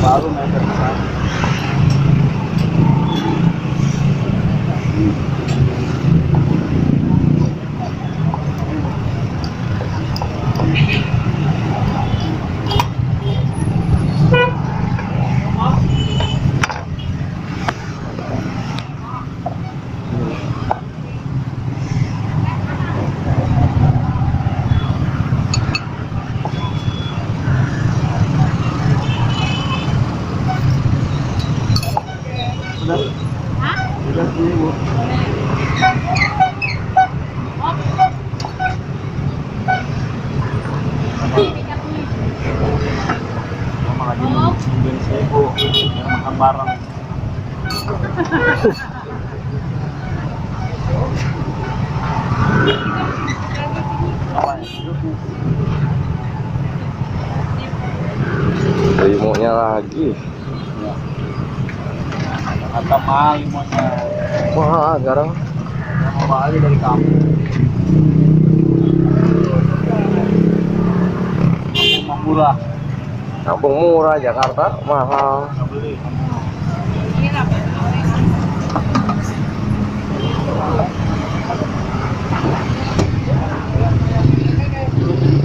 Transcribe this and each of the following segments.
Baru naik ke sana. Udah sini, Bu. Mama lagi nungguin saya, Bu. Biar makan bareng. Limonya lagi. Kata mahal limonya. Wah, sekarang Mau balik dari kampung. Kampung murah. kampung murah, Jakarta mahal. Nggak beli.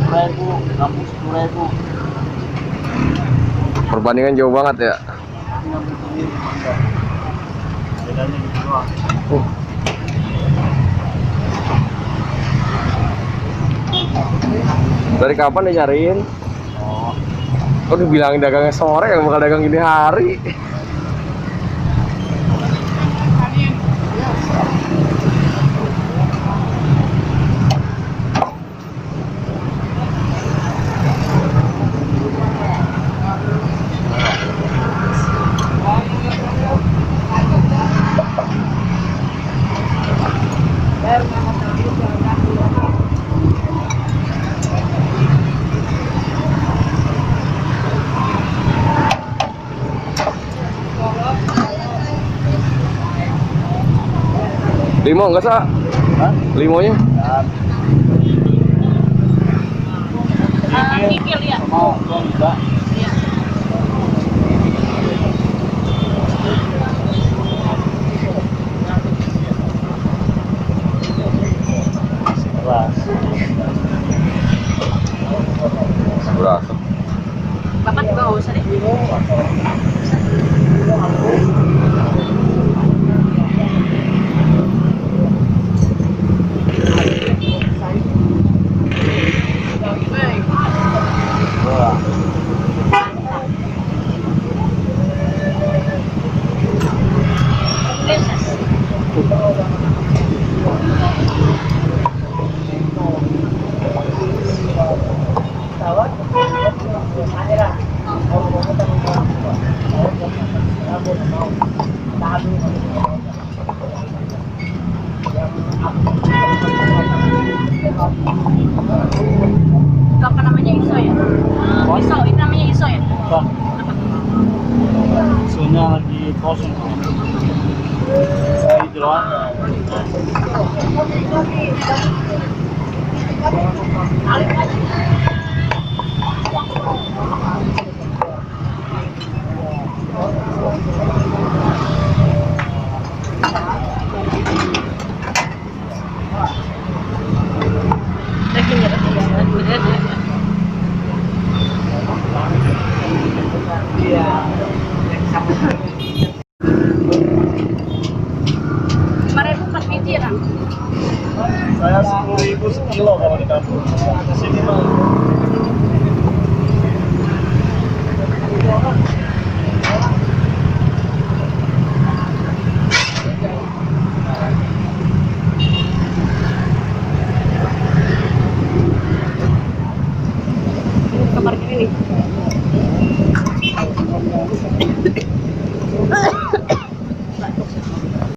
Ribu, kampung 10.000. Perbandingan jauh banget ya. Bedanya gitu doang. Dari kapan dinyariin? Oh, Kok dibilangin dagangnya sore, yang bakal dagang ini hari. Limo enggak, Sa? hah? Limonya? Kikil ya. Mau 2 juga. Iya. Keras. Berasa. Bapak juga nggak usah deh. Itu apa namanya, iso ya? Iso, itu namanya iso ya? Bang, sunya lagi kosong. Saya jeroan. Dagingnya Iya. kemarin 4 biji ya, Kang? Saya 10.000 sekilo kalau di kampung. Di sini mah. Kamar ini nih.